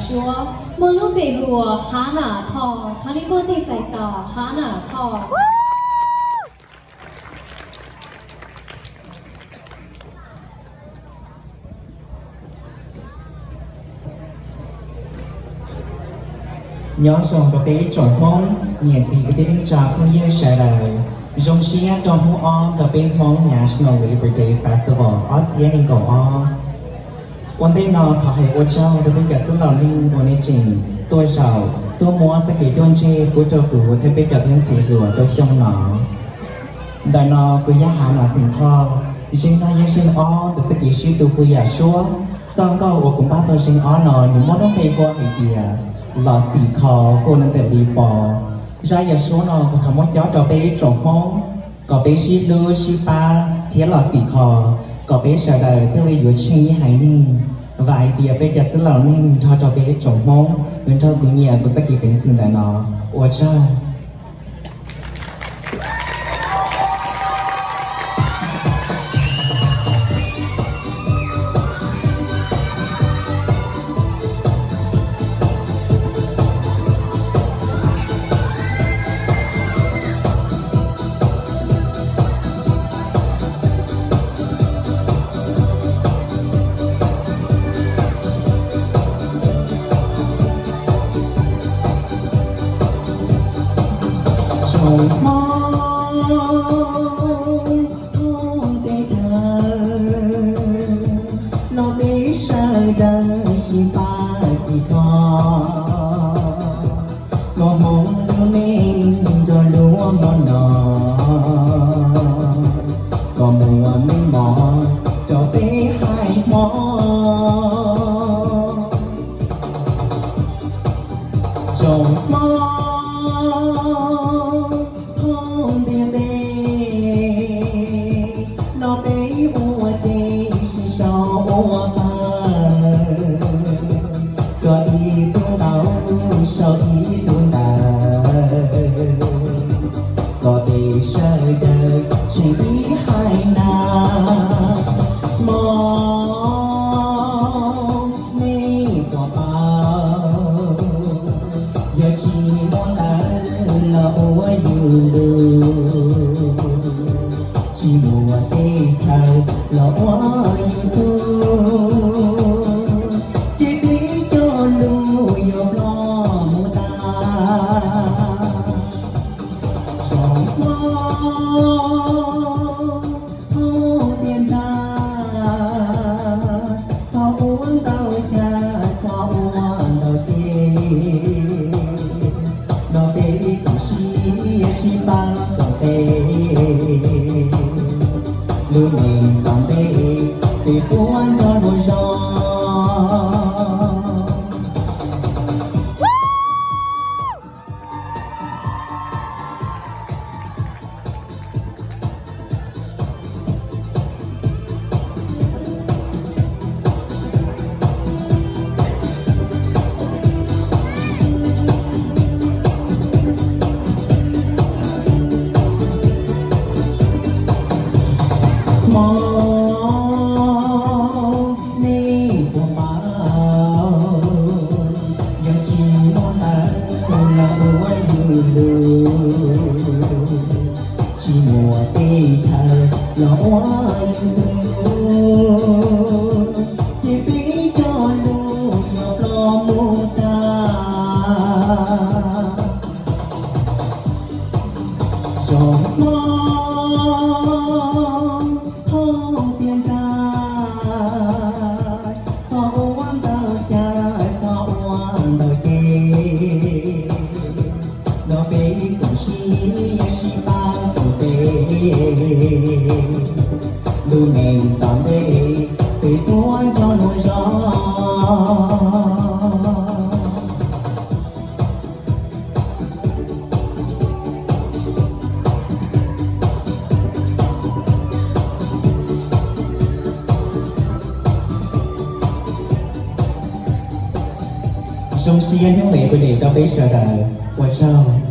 Suav, muaj lub npe hu ua Hana Thoj, thov nej npuaj tes txais tos Hana Thoj. Nyob zoo rau peb ib tsoom Hmoob, niam txiv kwv tij neej tsa phooj ywg sawv daws, zoo siab rau hnub ob ntawm peb Hmoob National Labor Day Festival ob txhiab nees nkaum ob. Ua ntej no thov hais ua tsaug rau peb cov txwj laus neeg uas nej tseem tuaj zaum tuaj muab txoj kev ruaj ntseg pub rau kuv thiab peb cov tub ntxhais hluas rau xyoo no. Ntawm no kuv yog Hav Nam Xeem Thoj, zeeg no yog zeeg ob ntawm txoj kev sib tw hu yam suab. Txoj nkauj uas kuv npaj tau zeeg ob no nws muaj lub npe hu hais tias Los Txim Kho, hu ntawm Lis Pov. Zaj yam suab no kuv thov muab cob rau peb ib tsoom Hmoob kom peb sib hlub sib pab thiab los txim kho, kom peb sawv daws thiaj li yuav tsheej ib haiv neeg. Vam hais tias peb cov txwj laus neeg nrog rau peb ib tsoom Hmoob yuav nrog kuv nyiam kuv txoj kev peev xwm ntawm no. Ua tsaug. Tsoom Hmoob thoob teb chaws, los peb sawv daws sib pab txhim kho, kom hmoov lub neej nrog luag hmo no, kom muaj meej mom rau peb haiv Hmoob. Tsoom Hmoob thoob ntiaj teb, los peb ua ke sib sau ua pawg, kom ib tug ntaub sau ib tug ntawv, kom peb sawv daws tsheej ib haiv nab mog. Nej puas paub, yog tsis muaj ntawv los ua YouTube, tsis muaj tej chaw los ua YouTube, ces peb cov lus yuav ploj mus tas. Tsoom Hmoob thoob tiaj nrag, txhob ua ntau cas, txhob ua ntau ces, no peb koom sib sib pab koom tes, lub neej tom ntej peb puav nrog luag zog. Hmoob, nej puas paub, yog tsis muaj ntawv los ua YouTube, tsis muaj tej chaw los ua YouTube, ces peb cov lus yuav ploj mus tas. Tsoom Hmoob thoob tiaj nrag, txhob ua ntau cas, txhob ua ntau ces, no peb koom sib sib pab koom tes, lub neej tom ntej peb puav nrog luag zog. Zoo siab hnub Labor Day rau peb sawv daws, ua tsaug.